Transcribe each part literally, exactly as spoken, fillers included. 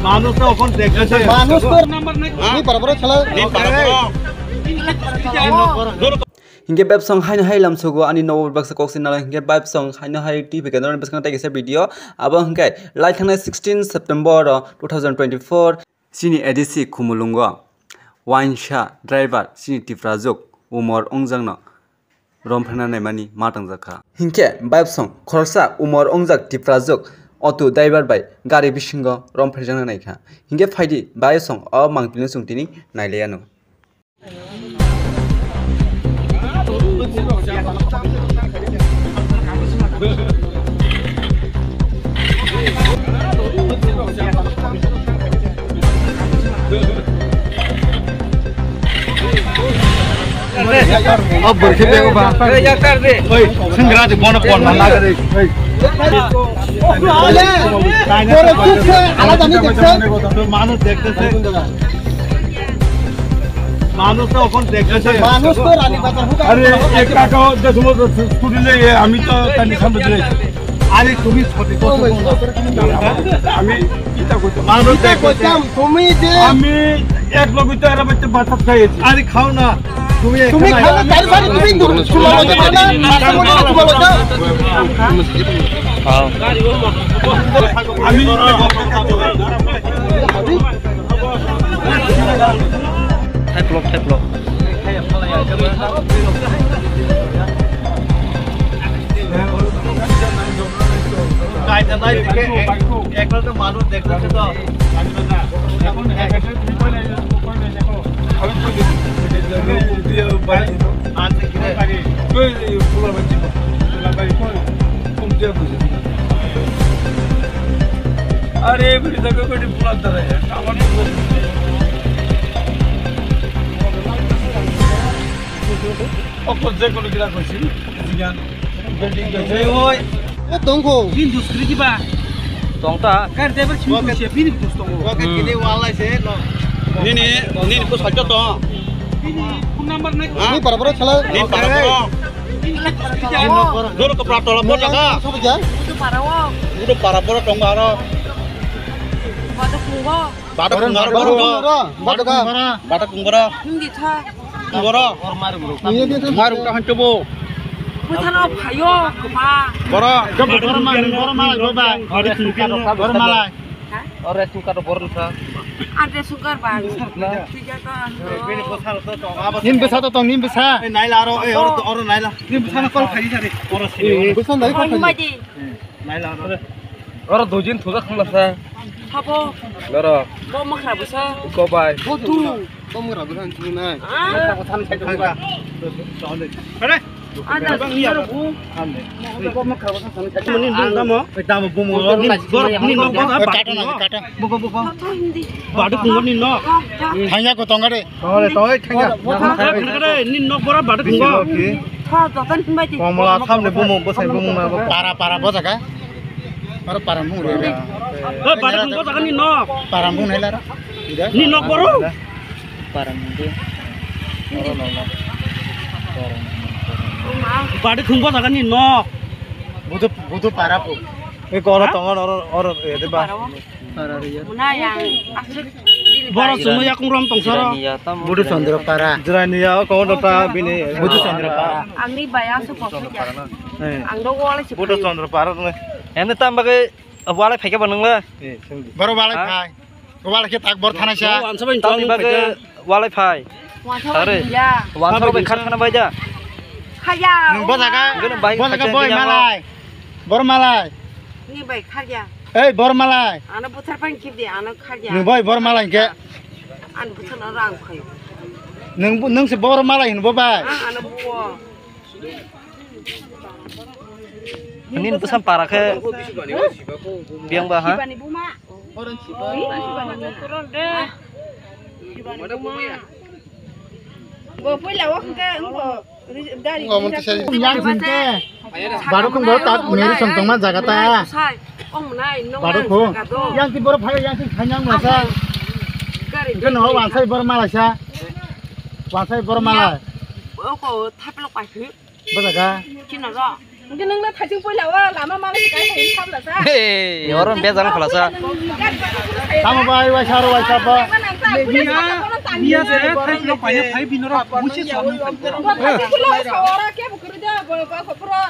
মানুষ তো এখন দেখতেছে। মানুষ তো Hinkhe bebsong haino hai lamsogo ani nogo baksa kok sinala hinkhe bebsong haino hai T V kenarni bwskango tei kaisa video abo hinkhe lai thangnai sixteen September o two thousand twenty-four chini A D C Khumulwngo wainsa driver chini Tiprajwk Umor wngjakno romphirna naimani ma tangjakha. Hinkhe bebsong khoroksa Umor wngjak Tiprajwk auto driver bai gari bisingo romphirjakna naikha. Hinkhe phaidi bebsong o mangpilino chwng tini nailaiano. O borkhe bego ba. Oi, singra de bono pon man lagre. Oi. Boro kuk se alada ni dekse. Manu dekte se. মানুষ তো এখন দেখতেছে। মানুষ তো রানী বাজার হুকা। আরে, একটা তো যে সমস্ত স্কুটি নিয়ে আমি তো তার সামনে দিয়ে। আরে, তুমি সঠিক কথা বলো না। আমি কিতা কইতাম? মানুষ কিতা দেখতেছে। কইতাম? তুমি যে আমি এক লোকই তো এরা বাচ্চা বাতাস খাইয়েছি। আরে, খাও না। তুমি তুমি এখানে খাও না, তার বাড়ি তুমি দূর, সুলা বাজার না, মাথা মোটা সুলা বাজার। আমি Theplok, theplok. আরে, এগুলি দেখো, এগুলি পোলার দ্বারা, আমার তো বলছি। অকল যে কোনো কিনা করছি, জিগান, বিল্ডিং করছে, ওই। এ, দংখো। দিন দুষ্কৃতি বা। Tongta. Kar driver simi Oke. Kusia, bini dus tongo. Oke, hmm. Kini walai se, no. Nini, nini ko sajjo to. Bini phone number nai. Ha? Ni para para chala. Ni para para. Dulu ke Pratola pun jaga. Sabu ja. Udu para wo. Udu para para tong aro. Batu kungo. Batu kungo aro. Batu kungo. Batu kungo. Hindi tha. Boro. Iya, iya, iya. Mar uta hancho bo. Butano phayo, kma. Boro. Boro mal, boro mal, boro mal. Boro mal. Ore sukar boro sa. Ade sukar bang. Tiga to. Nin besa to tong, nin besa. Naila aro, eh, oro, oro naila. Nin besa na kol khai sari. Oro sari. Besa ndai kol khai. Naila aro. Oro dojin thuga khangla sa. Habo. Loro. Bo makhra busa. Ko bai. Bo tu. Bo makhra busa nai. Ah. Ada. Bo makhra busa nai. Ni dong tamo. Tamo bumo. Ni bor ni no bor. Kata na kata. Buko buko. Hindi. Badu kungo ni no. Thangya ko tongare. Tongare tongare thangya. Ni no bor badu kungo. Tha jotan himbai di. Komla samne bumo bosai bumo na. Para para bojaga. Aro param bung re. Oi, badu kung bojak ni nok. Param bung nai lara. Ni nok boro. Param bung de. Oro no no. Badu kung bojak ni nok. Budu budu para pu. E koro tongon oro oro e de ba. Para re ya. Muna yang asuk. Boro sumo yakung rom tong soro. Budu Chandra para. Jirania o koro ta bini. Budu Chandra para. Angni baya su bokya. Ang do wala si. Budu Chandra para ne. Ene tam bagai walai phaikhe ba nwngle? Boro walai phai. Walai khe tak bor thana sa. Tamni bagwi walai phai. Are. Wansok bai khar khana bai da. Khaya. Nwng bo jaga. Nwng bai bo jaga khar boi khana malai. Bor malai. Ni bai khaya. Ei bor malai. Ano buthar phang khibdi ano khaya. Nwng bai bor malai khe. Ano buthar no rang khayo. Nwng nwng se bor malai hin bo bai. Ano bo. Nin bwsam para khe biyang ba ha? Bo puila o hwnkhe wngbo dari. Yang singke. Baru kung bo tak meri song tongma jaga ta. Baru kung. Yang ti bor phai yang ti khanyang masa. Gari. Keno wansai bor malaisa. Wansai bor malai. Oko thaplo pahi. Bo jaga. Chino ro. Hwnkhe nwng no thaising puila o lama mala se kai hai sabla sa. Hey, oro bejal khala sa. Tamo bai, waisa ro, waisa ba. Miya, miya se thai lo paye, thai bino ro, musi sa. Bo thaising puila o sa ora ke bukuri de, bo, bo, bo, puro.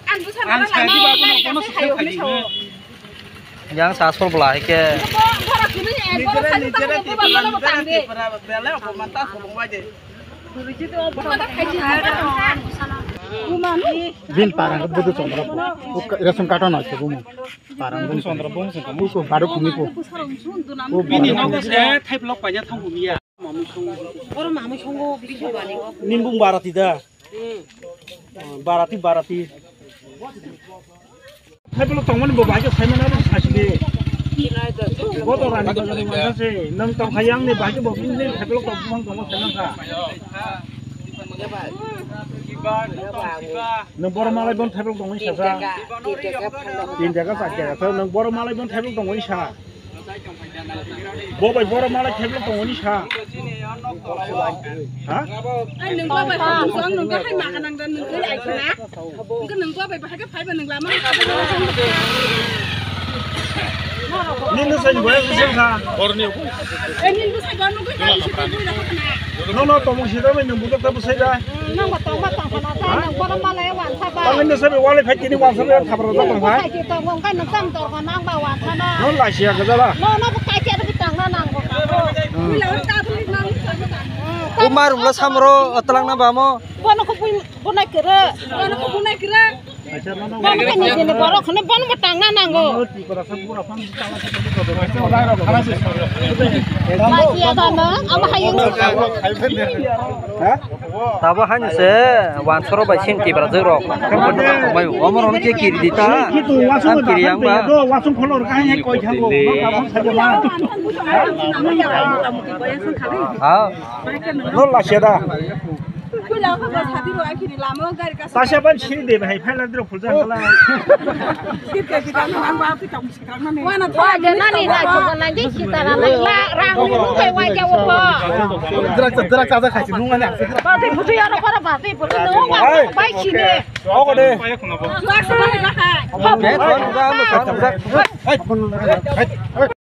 Ang busa nang nang sai di ba, bono, bono se khai khai di. Yang sasol bela hai ke. Bil parang budu chondro. Ration card no se bumu. Parang budu chondro bumu se. Ko baru kumi ko. Bini nogo se thai blok paja thang bumiya. Nimbung barati da. Barati, barati. Thaipolo tongmani bo bahai khe saimano sasi de. Bo to rani bazar ni mangsa se. Nang tong khayang ni bahai khe bo bini thaipolo tong bumang tongma saimang kha. Nang boro malai bon thaipolo tongmani sasa. Tin taka, char taka. Nang boro malai bon thaipolo tongmani sa. Bo bai boro malai thaiblok tongoni sa. Ha? Ai, nwng bo bai ha, nwng bo, nwng bo hai ma kanang da, nwng khe ai khana. Nwng bo bai bahai khe phai ba nwng lama. Nini sai bo ya sung kha. Ai, nini bo sai bo nwng khe ai sung kha. No, no, tomong sida bai nwng bujak ta bwsai da. Nwng bo tongma tong khana sai, nwng boro malai wansa ba. Tangni no sai walai phai tini wansa ba thabra da tong phai. Sai tong wng kai nwng tang tor khana ang ba wansa na. No lai sia ga da. No, no, bo kai sia ri tang na nang bo. Bo ma rung lo samro otlang na ba mo. Bo no ko bui bo nai kere. Bo no ko bui nai kere. Bono khe nijini borok hwnwi bono bo tangna nango. Masiya da no, amo hayung. Tabo haino se wansoro bai sin tibra jero. Omo rok khe kiri di ta. Am kiri yang ba. Ha. No la sia da. Tasia ban sini de bahai phaila dro phulja khala. Wana thwa je nani na chuko na je sitara na la rang ni nung kai wa ja wo ko. Drak drak cha cha khai si nung ani. Ba te phutu ya ro ko ba te phutu no wa bai sini. Ogo de. Ba sa ba na hai. Be kon ga mo kon ga.